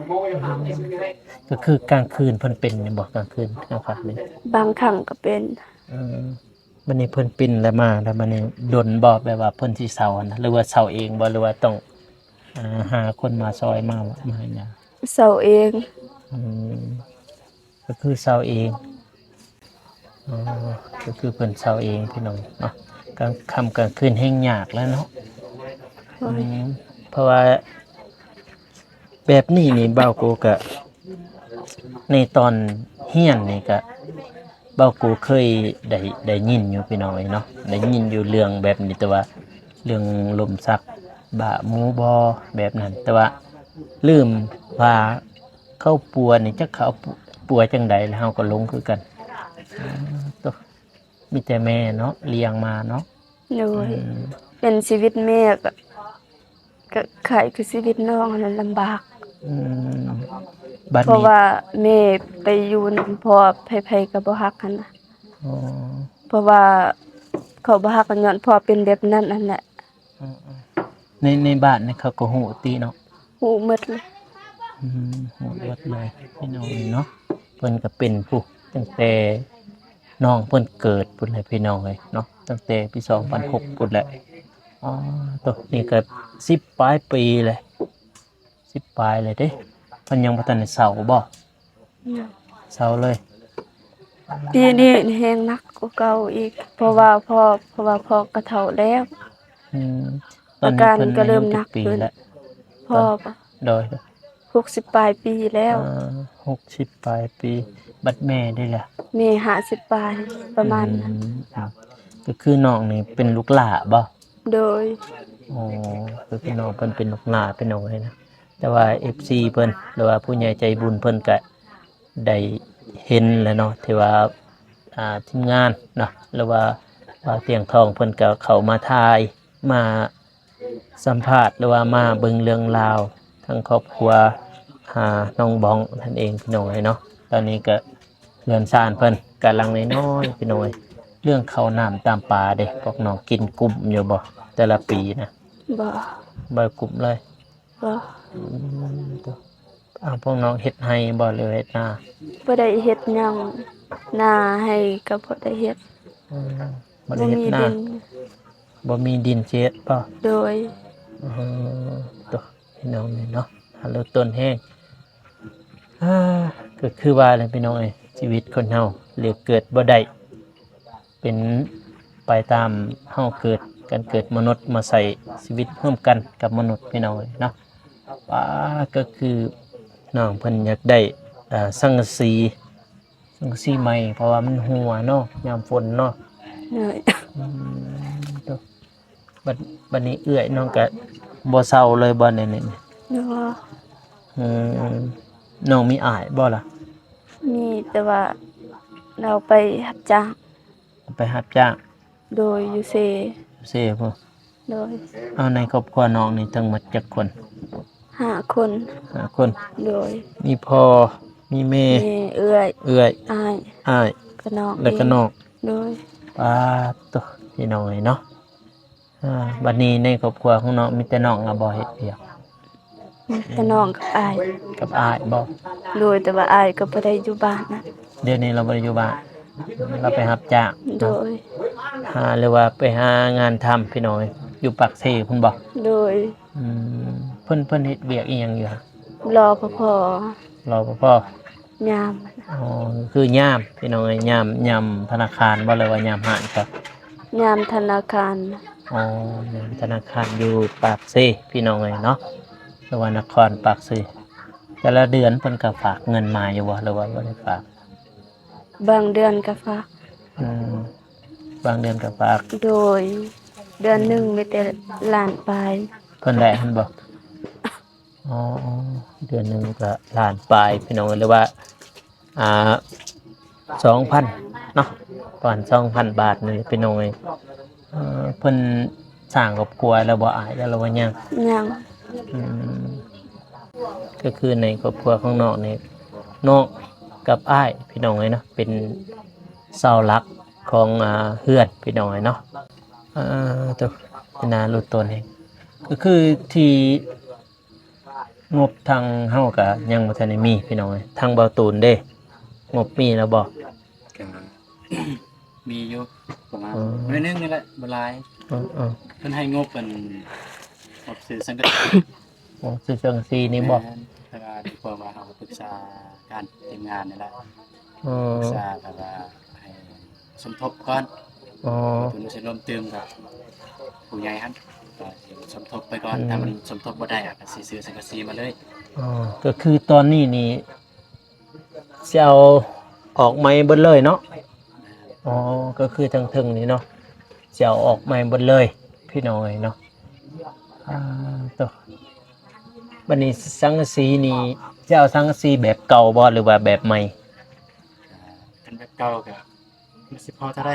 ກໍຄືກາງຄືນເພິ່ນເປັນນີ້ບໍ່? ກາງຄືນກາງຄັນນີ້ ບາງຄັ້ງກໍເປັນ. ອືມ ບັດນີ້ເພິ່ນປິ່ນແລ້ວມາ ແລ້ວບັດນີ້ດົນບໍ່ ແບບວ່າເພິ່ນຊິເຊົາຫັ້ນນະ ຫຼືວ່າເຊົາເອງບໍ່ ຫຼືວ່າຕ້ອງ ອ່າ ຫາຄົນມາຊ່ອຍ ມາ ມາໃຫ້ຢາ? ເຊົາເອງ. ອືມ ກໍຄືເຊົາເອງ. ອໍ ກໍຄືເພິ່ນເຊົາເອງພີ່ນ້ອງເນາະ. ກາງຄ່ຳກາງຄືນແຮ່ງຍາກແລ້ວເນາະ. ໂດຍ. ອືມ ເພາະວ່າ ແບບນີ້ນີ້ ບ່າວໂກກະ ໃນຕອນຮຽນນີ້ກະ ບ່າວໂກເຄີຍໄດ້ ໄດ້ຍິນຢູ່ພີ່ນ້ອງເອີຍເນາະ, ໄດ້ຍິນຢູ່ເລື່ອງແບບນີ້ ແຕ່ວ່າເລື່ອງລົມສັກບາໝູບໍ່ ແບບນັ້ນ ແຕ່ວ່າລືມວ່າເຂົາປົວນີ້ ຈັກເຂົາປົວຈັ່ງໃດ ແລ້ວເຮົາກໍຫຼົງຄືກັນ. ໂຕ ມີແຕ່ແມ່ເນາະ ລ້ຽງມາເນາະ. ໂດຍ. ອືມ ເປັນຊີວິດແມ່ກະ ກະຄ້າຍຄືຊີວິດນ້ອງຫັ້ນລະ ລຳບາກ. ອືມ ບາດນີ້ ເພາະວ່າແມ່ໄປຢູ່ນຳພໍ່ ໃຜໆກໍບໍ່ຮັກຫັ້ນນະ. ອໍ ເພາະວ່າເຂົາບໍ່ຮັກກໍຍ້ອນພໍ່ເປັນແບບນັ້ນຫັ້ນແຫຼະ. ອືມໆ ໃນ ໃນບ້ານນີ້ເຂົາກໍຮູ້ຕິເນາະ? ຮູ້ໝົດເລີຍ. ອືມ ຮູ້ໝົດເລີຍພີ່ນ້ອງເອີຍເນາະ. ເພິ່ນກໍເປັນຜູ້ ຕັ້ງແຕ່ນ້ອງເພິ່ນເກີດພຸ້ນແຫຼະພີ່ນ້ອງເອີຍເນາະ, ຕັ້ງແຕ່ປີສອງພັນຫົກພຸ້ນແຫຼະ. ອໍ ໂຕ ນີ້ກໍສິບປາຍປີແຫຼະ ສິບປາຍແລ້ວເດ້. ເພິ່ນຍັງບໍ່ທັນໄດ້ເຊົາບໍ່? ຍັງ. ເຊົາເລີຍ. ປີນີ້ແຮງໜັກກວ່າເກົ່າອີກ ເພາະວ່າພໍ່ ເພາະວ່າພໍ່ກໍເຖົ້າແລ້ວ. ອືມ ອາການກໍເລີ່ມໜັກຂຶ້ນ. ຕອນນີ້ເພິ່ນອາຍຸຈັກປີແລ້ວ? ພໍ່ ໂດຍ ຫົກສິບປາຍປີແລ້ວ. ອ່າ ຫົກສິບປາຍປີ. ບັດແມ່ເດລະ? ແມ່ຫ້າສິບປາຍ ປະມານນັ້ນ. ອືມ ກໍຄືນ້ອງນີ້ເປັນລູກຫຼ້າບໍ່? ໂດຍ. ໂອ້ ກໍຄືນ້ອງເພິ່ນເປັນລູກຫຼ້າ ພີ່ນ້ອງເອີຍນະ. ແຕ່ວ່າເອັຟຊີເພິ່ນ ຫຼືວ່າຜູ້ໃຫຍ່ໃຈບຸນເພິ່ນກະໄດ້ເຫັນແລ້ວເນາະ ທີ່ວ່າ ອ່າ ທີມງານເນາະ ຫຼືວ່າບ່າວຕຽງທອງເພິ່ນກໍເຂົ້າມາຖ່າຍ ມາສຳພາດ ຫຼືວ່າມາເບິ່ງເລື່ອງລາວທາງຄອບຄົວ ອ່າ ນ້ອງບອງນັ້ນເອງ ພີ່ນ້ອງເອີຍເນາະ. ຕອນນີ້ກໍເຮືອນຊານເພິ່ນກຳລັງນ້ອຍໆ ພີ່ນ້ອງເອີຍ. ເລື່ອງເຂົ້ານ້ຳຕຳປາເດ ພວກນ້ອງກິນກຸ້ມຢູ່ບໍ່ ແຕ່ລະປີນະ? ບໍ່ ບໍ່ກຸ້ມເລີຍ. ບໍ່. ອືມ ເອົາ ພວກນ້ອງເຮັດໄຮ່ບໍ່ ຫຼືເຮັດນາ? ບໍ່ໄດ້ເຮັດຫຍັງ ນາໄຮ່ກໍບໍ່ໄດ້ເຮັດ. ອືມ ບໍ່ໄດ້ເຮັດນາ ບໍ່ມີດິນ ບໍ່ມີດິນຊິເຮັດບໍ່? ໂດຍ. ເອີ ໂຕ ພີ່ນ້ອງນີ້ເນາະ ຫາເລີ່ມຕົ້ນແຮງ. ອ່າ ກໍຄືວ່າແຫຼະ ພີ່ນ້ອງເອີຍ ຊີວິດຄົນເຮົາເລືອກເກີດບໍ່ໄດ້ ເປັນໄປຕາມເຮົາເກີດ ການເກີດມະນຸດມາໃຊ້ຊີວິດຮ່ວມກັນກັບມະນຸດ ພີ່ນ້ອງເອີຍເນາະ. ປ້າ ກໍຄືນ້ອງເພິ່ນຢາກໄດ້ ເອີ ສັງກະສີ ສັງກະສີໃໝ່ ເພາະວ່າມັນຮົ່ວເນາະ ຍາມຝົນເນາະ. ໂດຍ. ອືມ ໂຕ ບັດ ບັດນີ້ເອື້ອຍນ້ອງກະບໍ່ເຊົາເລີຍບໍ່ແນວນີ້? ບໍ່. ອືມ ນ້ອງມີອ້າຍບໍ່ລະ? ມີ ແຕ່ວ່າລາວໄປຮັບຈ້າງ. ໄປຮັບຈ້າງ? ໂດຍ ຢູ່ເຊ. ເຊພຸ້ນ? ໂດຍ. ເອົາ ໃນຄອບຄົວນ້ອງນີ້ທັງໝົດຈັກຄົນ? ຫ້າຄົນ. ຫ້າຄົນ. ໂດຍ. ມີພໍ່ ມີແມ່ ແມ່ ເອື້ອຍ ເອື້ອຍ ອ້າຍ ອ້າຍ ກະນ້ອງ ແລະກະນ້ອງ. ໂດຍ. ປາດໂຕ ພີ່ນ້ອງເອີຍເນາະ. ອາ ບັດນີ້ໃນຄອບຄົວຂອງນ້ອງມີແຕ່ນ້ອງລະບໍ່ເຮັດວຽກ? ມີແຕ່ນ້ອງກັບອ້າຍ. ກັບອ້າຍບໍ່? ໂດຍ ແຕ່ວ່າອ້າຍກໍບໍ່ໄດ້ຢູ່ບ້ານນະ. ດຽວນີ້ລາວບໍ່ໄດ້ຢູ່ບ້ານ ລາວໄປຮັບຈ້າງເນາະ. ໂດຍ. ຫາ ຫຼືວ່າໄປຫາງານທຳ ພີ່ນ້ອງເອີຍ ຢູ່ປາກເຊພຸ້ນບໍ່? ໂດຍ. ອືມ ເພິ່ນ ເພິ່ນເຮັດວຽກອີ່ຫຍັງຢູ່? ລອປະພ. ລອປະພ. ຍາມ. ອໍ ຄືຍາມ ພີ່ນ້ອງເອີຍ ຍາມ ຍາມທະນາຄານບໍ່ ຫຼືວ່າຍາມຮ້ານເຂົາ? ຍາມທະນາຄານ. ອໍ ຍາມທະນາຄານຢູ່ປາກເຊ ພີ່ນ້ອງເອີຍເນາະ ຫຼືວ່ານະຄອນປາກເຊ. ແຕ່ລະເດືອນເພິ່ນກໍຝາກເງິນມາຢູ່ບໍ່ ຫຼືວ່າບໍ່ໄດ້ຝາກ? ບາງເດືອນກໍຝາກ. ອືມ ບາງເດືອນກໍຝາກ. ໂດຍ. ເດືອນໜຶ່ງມີແຕ່ລ້ານປາຍ. ເພິ່ນໄດ້ຫັ້ນບໍ່? ອໍ ເດືອນໜຶ່ງກໍລ້ານປາຍ ພີ່ນ້ອງເອີຍ ຫຼືວ່າ ອ່າ ສອງພັນເນາະ ປະມານສອງພັນບາດນີ້ ພີ່ນ້ອງເອີຍ. ເອີ ເພິ່ນສ້າງຄອບຄົວແລ້ວບໍ່ອ້າຍ ຫຼືວ່າຍັງ? ຍັງ. ອືມ ກໍຄືໃນຄອບຄົວຂອງນ້ອງນີ້ ນ້ອງກັບອ້າຍ ພີ່ນ້ອງເອີຍເນາະ ເປັນເສົາຫຼັກຂອງ ອ່າ ເຮືອນ ພີ່ນ້ອງເອີຍເນາະ. ອ່າ ໂຕ ໜ້າລຸ້ນຕົນແຮງ ກໍຄືທີ່ ງົບທາງເຮົາກະຍັງບໍ່ທັນໄດ້ມີ ພີ່ນ້ອງເອີຍ. ທາງເບົາຕູນເດ້ ງົບມີແລ້ວບໍ່? ກະມີຢູ່ປະມານ ເອີ ໜ້ອຍໜຶ່ງນີ້ແຫຼະ ບໍ່ຫຼາຍ. ເອີໆ ເພິ່ນໃຫ້ງົບອັນ ງົບຊື້ສັງກະສີ. ໂອ້ ຊື້ສັງກະສີນີ້ບໍ່? ແມ່ນ ແຕ່ວ່າດີກວ່າ ວ່າເຮົາກໍປຶກສາກັນ ທີມງານນີ້ແຫຼະ. ເອີ ປຶກສາແບບວ່າໃຫ້ ສົມທົບກ່ອນ. ອໍ ເພິ່ນຊິລົມຕື່ມກັບຜູ້ໃຫຍ່ຫັ້ນ ກໍຊິສົມທົບໄປກ່ອນ. ອືມ ຖ້າມັນສົມທົບບໍ່ໄດ້ ກໍຊິຊື້ສັງກະສີມາເລີຍ. ອໍ ກໍຄືຕອນນີ້ນີ້ຊິເອົາອອກໃໝ່ເບິດເລີຍເນາະ? ແມ່ນ. ອໍ ກໍຄືທາງເທິງນີ້ເນາະ ຊິເອົາອອກໃໝ່ເບິດເລີຍ ພີ່ນ້ອງເອີຍເນາະ. ອ່າ ໂຕ ບັດນີ້ສັງກະສີນີ້ ຊິເອົາສັງກະສີແບບເກົ່າບໍ່ ຫຼືວ່າແບບໃໝ່? ຄັນແບບເກົ່າກໍ ມັນຊິພໍເທົ່າໃດ?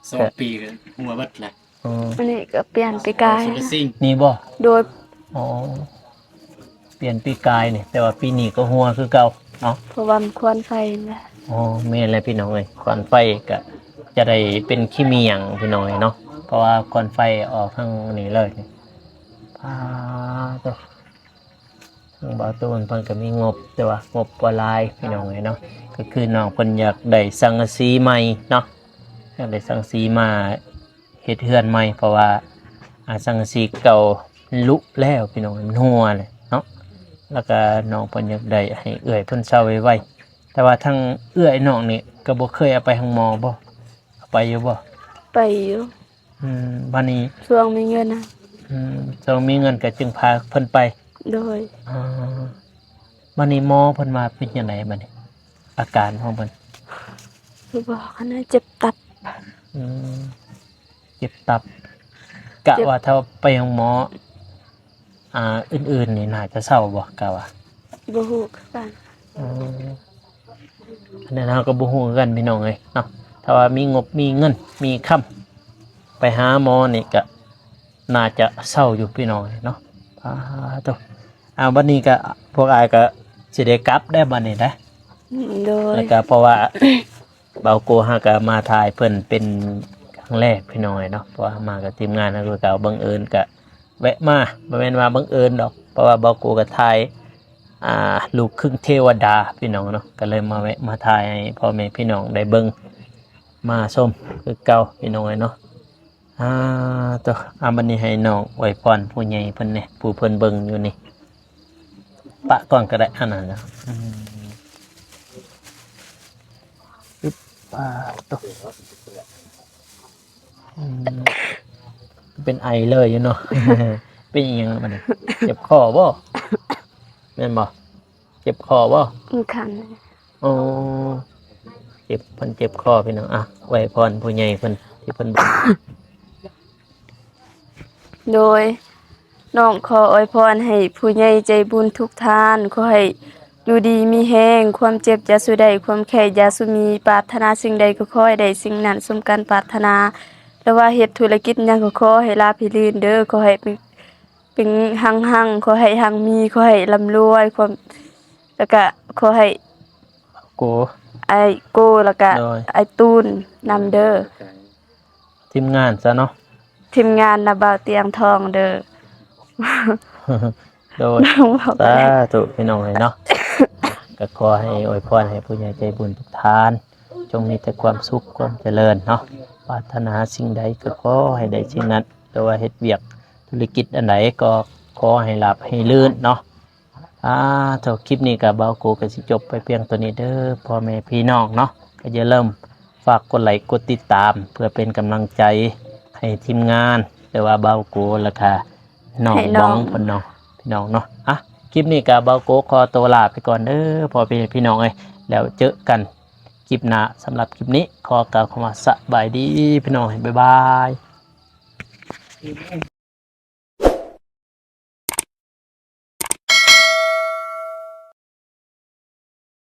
ສອງປີກໍຮົ່ວເບິດແຫຼະ. ອໍ ອັນນີ້ກໍປ່ຽນປີກາຍ. ນີ້ບໍ່? ໂດຍ. ອໍ ປ່ຽນປີກາຍນີ້ ແຕ່ວ່າປີນີ້ກໍຮົ່ວຄືເກົ່າເນາະ ເພາະວ່າມັນຄວັນໄຟນະ. ອໍ ແມ່ນແຫຼະພີ່ນ້ອງເອີຍ ຄວັນໄຟກໍຈະໄດ້ເປັນຂີ້ໝ້ຽງພີ່ນ້ອງເອີຍເນາະ ເພາະວ່າຄວັນໄຟອອກທາງນີ້ເລີຍ. ປາດໂຕ ທາງບ່າວຕູນເພິ່ນກໍມີງົບ ແຕ່ວ່າງົບບໍ່ຫຼາຍພີ່ນ້ອງເອີຍເນາະ. ກໍຄືນ້ອງເພິ່ນຢາກໄດ້ສັງກະສີໃໝ່ເນາະ ຢາກໄດ້ສັງກະສີມາເຮັດເຮືອນໃໝ່ ເພາະວ່າ ອາ ສັງກະສີເກົ່າຫຼຸແລ້ວພີ່ນ້ອງ ມັນຮົ່ວແລ້ວເນາະ. ແລ້ວກໍນ້ອງເພິ່ນຢາກໄດ້ໃຫ້ເອື້ອຍເພິ່ນເຊົ່າໄວໆ ແຕ່ວ່າທາງເອື້ອຍນ້ອງນີ້ກໍບໍ່ເຄີຍເອົາໄປໂຮງໝໍບໍ່? ເອົາໄປຢູ່ບໍ່? ໄປຢູ່. ອືມ ບາດນີ້ຊ່ວງມີເງິນນະ. ອືມ ຊ່ວງມີເງິນກໍຈຶ່ງພາເພິ່ນໄປ. ໂດຍ. ອໍ ບາດນີ້ໝໍເພິ່ນວ່າເປັນຈັ່ງໃດບາດນີ້ ອາການຂອງເພິ່ນ? ຄືບອກຫັ້ນນະ ເຈັບຕັບ. ອືມ ເຈັບຕັບ. ກະວ່າຖ້າໄປໂຮງໝໍ ອ່າ ອື່ນໆນີ້ໜ້າຈະເຊົາບໍ່ ກະວ່າ? ບໍ່ຮູ້ຄືກັນ. ອໍ ອັນນັ້ນເຮົາກໍບໍ່ຮູ້ຄືກັນພີ່ນ້ອງເອີຍເນາະ. ຖ້າວ່າມີງົບມີເງິນມີຄຳ ໄປຫາໝໍນີ້ກະໜ້າຈະເຊົາຢູ່ພີ່ນ້ອງເອີຍເນາະ. ປາໂຕ ອ່າ ບັດນີ້ກະພວກອ້າຍກະຊິໄດ້ກັບແລ້ວບັດນີ້ນະ. ໂດຍ. ແລ້ວກະເພາະວ່າ ບ່າວໂກເຮົາກໍມາຖ່າຍເພິ່ນເປັນຄັ້ງແລກພີ່ນ້ອງເອີຍເນາະ ເພາະວ່າມາກັບທີມງານເຮົາຄືເກົ່າ ບັງເອີນກໍແວະມາ ບໍ່ແມ່ນວ່າບັງເອີນດອກ ເພາະວ່າບ່າວໂກກໍຖ່າຍ ອ່າ ລູກຄຶ່ງເທວະດາພີ່ນ້ອງເນາະ ກໍເລີຍມາແວະມາຖ່າຍໃຫ້ພໍ່ແມ່ພີ່ນ້ອງໄດ້ເບິ່ງ ມາຊົມຄືເກົ່າພີ່ນ້ອງເອີຍເນາະ. ອ່າ ໂຕ ອ່າ ບັດນີ້ໃຫ້ນ້ອງອວຍພອນຜູ້ໃຫຍ່ເພິ່ນແດ່ ຜູ້ເພິ່ນເບິ່ງຢູ່ນີ້ ປະກ່ອນກໍໄດ້ ອັນນັ້ນນະ ອືມ ອຶບ ອ່າ ໂຕ. ອືມ ເປັນໄອເລີຍຢູ່ເນາະ. ເປັນອີ່ຫຍັງລະບັດນີ້? ເຈັບຄໍບໍ່? ແມ່ນບໍ່? ເຈັບຄໍບໍ່? ຄັນ. ໂອ້ ເຈັບ ເພິ່ນເຈັບຄໍພີ່ນ້ອງ. ອ່ະ ອວຍພອນຜູ້ໃຫຍ່ເພິ່ນ ທີ່ເພິ່ນບອກ. ໂດຍ ນ້ອງຂໍອວຍພອນໃຫ້ຜູ້ໃຫຍ່ໃຈບຸນທຸກທ່ານ ຂໍໃຫ້ຢູ່ດີມີແຮງ, ຄວາມເຈັບຢ່າສູ່ໄດ້, ຄວາມແຄ້ນຢ່າສູ່ມີ, ປາດຖະໜາສິ່ງໃດກໍຂໍໃຫ້ໄດ້ສິ່ງນັ້ນສົມການປາດຖະໜາ, ຫຼືວ່າເຮັດທຸລະກິດຫຍັງກໍຂໍໃຫ້ລາບໃຫ້ລື່ນເດີ້, ຂໍໃຫ້ເປັນ ເປັນຮັ່ງໆ ຂໍໃຫ້ຮັ່ງມີ, ຂໍໃຫ້ລ່ຳລວຍ, ຄວາມ ແລ້ວກະຂໍໃຫ້ ໂກ ອ້າຍໂກ ແລ້ວກະ ໂດຍ ອ້າຍຕູນນຳເດີ້. ທີມງານຊະເນາະ ທີມງານນະບ່າວຕຽງທອງເດີ້. ໂດຍ ສາທຸພີ່ນ້ອງເອີຍເນາະ. ກໍຂໍໃຫ້ອວຍພອນໃຫ້ຜູ້ໃຫຍ່ໃຈບຸນທຸກທ່ານ ຈົ່ງມີແຕ່ຄວາມສຸກຄວາມຈະເລີນເນາະ, ປາດຖະໜາສິ່ງໃດກໍຂໍໃຫ້ໄດ້ສິ່ງນັ້ນ, ຫຼືວ່າເຮັດວຽກທຸລະກິດອັນໃດກໍຂໍໃຫ້ລາບໃຫ້ລື່ນເນາະ. ອ່າ ເທົ່າຄລິບນີ້ກໍບ່າວໂກກໍຊິຈົບໄປພຽງເທົ່ານີ້ເດີ້ພໍ່ແມ່ພີ່ນ້ອງເນາະ. ກໍຢ່າລືມຝາກກົດໄລກົດຕິດຕາມ ເພື່ອເປັນກຳລັງໃຈໃຫ້ທີມງານ ຫຼືວ່າບ່າວໂກ ແລ້ວກະນ້ອງ ໃຫ້ນ້ອງ ບອງເພິ່ນເນາະ ພີ່ນ້ອງເນາະ. ອ່ະ ຄລິບນີ້ກໍບ່າວໂກຂໍຕົວລາໄປກ່ອນເດີ້ ພໍ່ແມ່ພີ່ນ້ອງເອີຍ, ແລ້ວເຈີກັນຄລິບໜ້າ. ສຳລັບຄລິບນີ້ຂໍກ່າວຄຳວ່າສະບາຍດີພີ່ນ້ອງ ບາຍບາຍ.